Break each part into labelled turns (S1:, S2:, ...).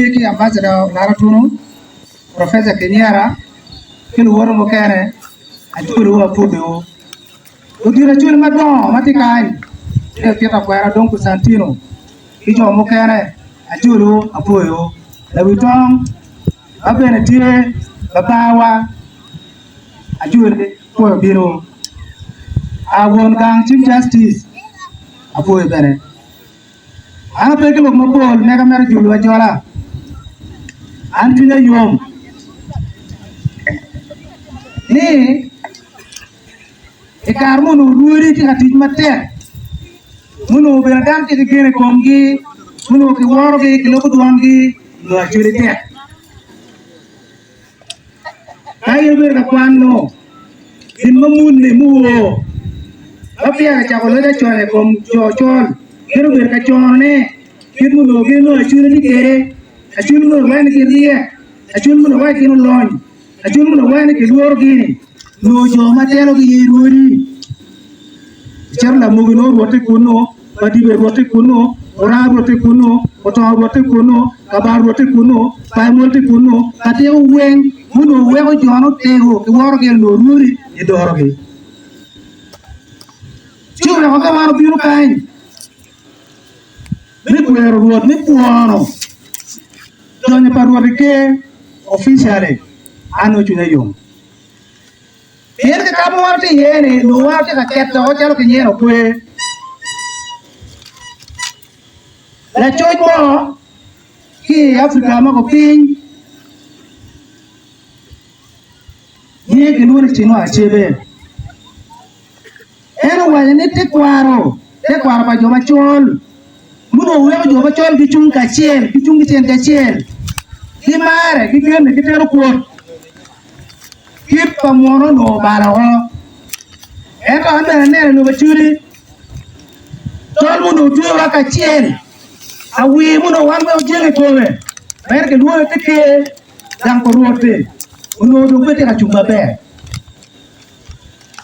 S1: Ki Ambassador Olara Tunu, Professor Kinyera ki luwote mukene acwalowu apwodowu. Ludito acwali madongo ma tye kany tye Peter Kwera Dong Cosantino ki jo mukene acwalowu apwoyowu. Lawi tong ma bene tye babawa acwali apwoyo binowu. Won gang Chief Justice apwoyo bene. An ape ki lok mapol mega mere jolo ajola. An cwinya yom ni i kare ma onongo rwodi tye ka tic matek, ma onongo bene dano tye ki gen i komgi, ma onongo kiworogi, kilubo dwangi, onongo acwali tek. Ka in ibedo ka kwano gin ma muni muo ma peya kicako loc acona i kom jo ocol, gin obedo ka conone kit ma onongo gin onongo acwali tye kwede, acwali ma onongo giwaco ni giryek, acwali ma onongo giwaco ni gin olony, acwali ma onongo giwaco ni kilworogi-ni, onongo jo ma telogi aye rwodi. Cito lamogi nongo rwotte kunnu, madibe rwotte kunnu, oranga rwotte kunnu, otongo rwotte kunnu, kabano rwotte kunnu, paimol tye kunnu, katiko weng munongo weko jo-nu tego ki worogi onongo rwodi gidorogi. Ci oweko ka wan obino kany me kwero Rwot me pwono donyo pa Rwot i ker officially, an nongo cwinya yom. Pien ki ka ma wan watye iye-ni, nongo wan watye ka keto woko calo kinyeno kwer. Lacoc mo ki i Afrika ma kupiny nyinge kilwongo ni Chinua Achebe. En owaco ni tekwaro, tekwaro pa jo macol munongo weko jo macol gicung kacel, gicung ki tyengi acel, gimare, gigenne, gitero kwot. Kit pa munu onongo obalo woko. Ento an bene aneno i lobo Acholi, tol munongo tweyowa kacel, awir munongo wan weng ojenge i kome, mere kilwongo ni ker gang pa Rwot-ti, onongo dong pe tye ka cung maber.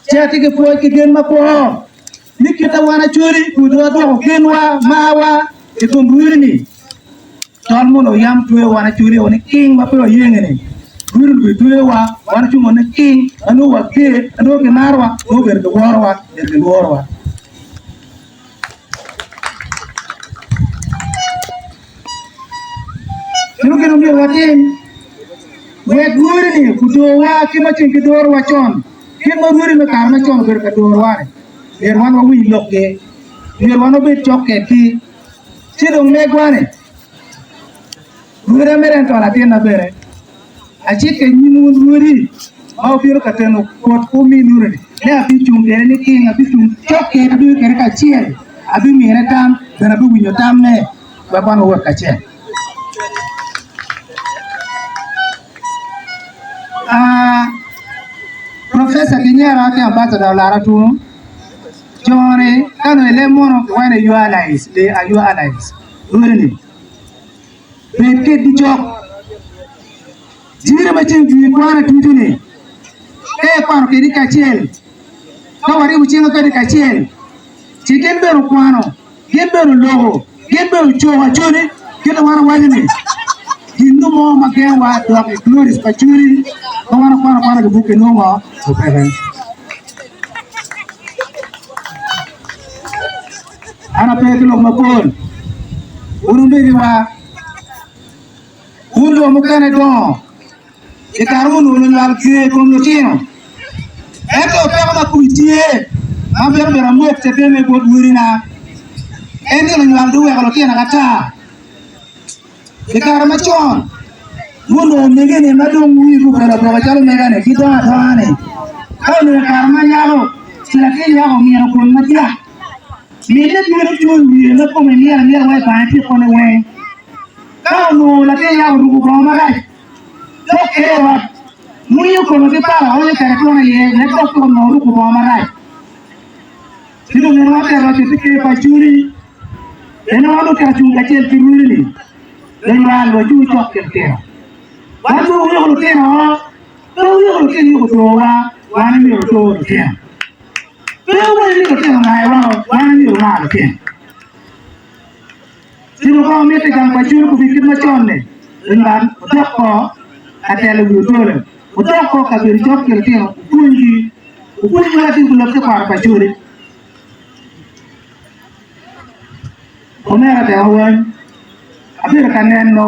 S1: Ci atye ki pwoc ki gen makwo ni kit ma wan Acholi pud wadwoko genwa, marwa i kom rwodi-ni. Tol ma onongo yam tweyo wan acwali o niking ma pe wayenge-ni, rwodi onongo gitweyowa wan ocungo niking ma nongo wager, ma nongo gimarowa, nongo bene giworowa, bene gilworowa. Meno gin omyero watim wek rwodi-ni gudorwa kit ma ceng gidorowa con, kit ma rwodi me kare macon obedo ka dorowa-ni. Myero wan wawiny lokgi, myero wan wabed cok kedgi. Ci dong megwa-ni, rwoda mere ento latinna bene, acikke i nyim wun rwodi ma wubino ka teno kwot wuminuni, ni abicung kwede niking, abicung cok kwede, abibedo kwede kacel, abimine tam, bene abiwinyo tamme, wek wan wawot kacel. Professor Kinyera ki Ambassador Olara Tunu. Jo-ni ka nongo i leb munu kiwaco ni your allies, they are your allies. Rwodi-ni, bed kedgi cok. Jiri ma ceng jwi kwano atucu-ni, ka ikwano kedi kacel, ka waribo cinga kwede kacel, ci gin bene okwano, gin bene oloko, gin bene ocoko acoli, kit ma wan owaco ni gin mo ma gengowa dok i glories pa cwiny ma wan wakwano akwana ki buk-ki nongo opeke. An ape ki lok mapol, wun omegiwa, wun jo mukene dongo i kare ma onongo lunywal ger i kom lutino, ento peko ma pud tye ma mito bene amok cadenne bot wadina en ni lunywal guweko lutino ata. I kare macon, gunongo omegini ma dong wigi obedo aboka calo mega-ni gidongo adonga-ni. Ka onongo i kare ma nyako, ci latin yako omyero kwon madyak. Minne bino cung i wiye ma kome myel amyela wa i bange tye kome weng. Ka onongo latin yako oruko bongo marac, dok kede i ot, mwinyo kome ki pala onyo kede twon iye wek dok pe onongo oruko bongo marac. Ci dong en watte roco pi ker pa Acholi, en wan otero cung kacel ki rwodi-ni, lunywal wacung cok ki lutino. Wan pe wayoko lutino, pe wayoko lutino yoko towa, wan myero wato lutino. Pe wawaco ni lutino ongayo woko, wan myero wamar lutino. Ci dong ka wamito i gang pa Acholi kubed kit macon-ni. Lunywal odok ko ka telo wi odole, odok ko kabedo cok ki litino opwonygi, opwonygi latin ki lok tekwaro pa Acholi. Omera teko weng, abedo ka neno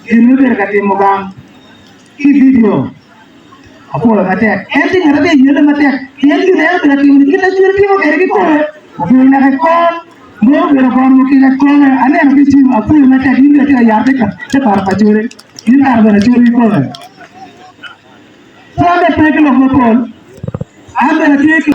S1: gin ma ibedo ka timo gang ki i vidio, apwoyo matek. En tye ngat ma tye ka yelle matek pien gin ma en obedo ka timo-ni kit ma Acholi timo kwede kikome, obedo naka i kom. Mo obedo kono mukene kome aneno ki cim apwoyo matek in bene itye ka yat tekwaro pa Acholi in kara bene Acholi kikome. Pe an bene pe ki lok mapol an bene atye ki.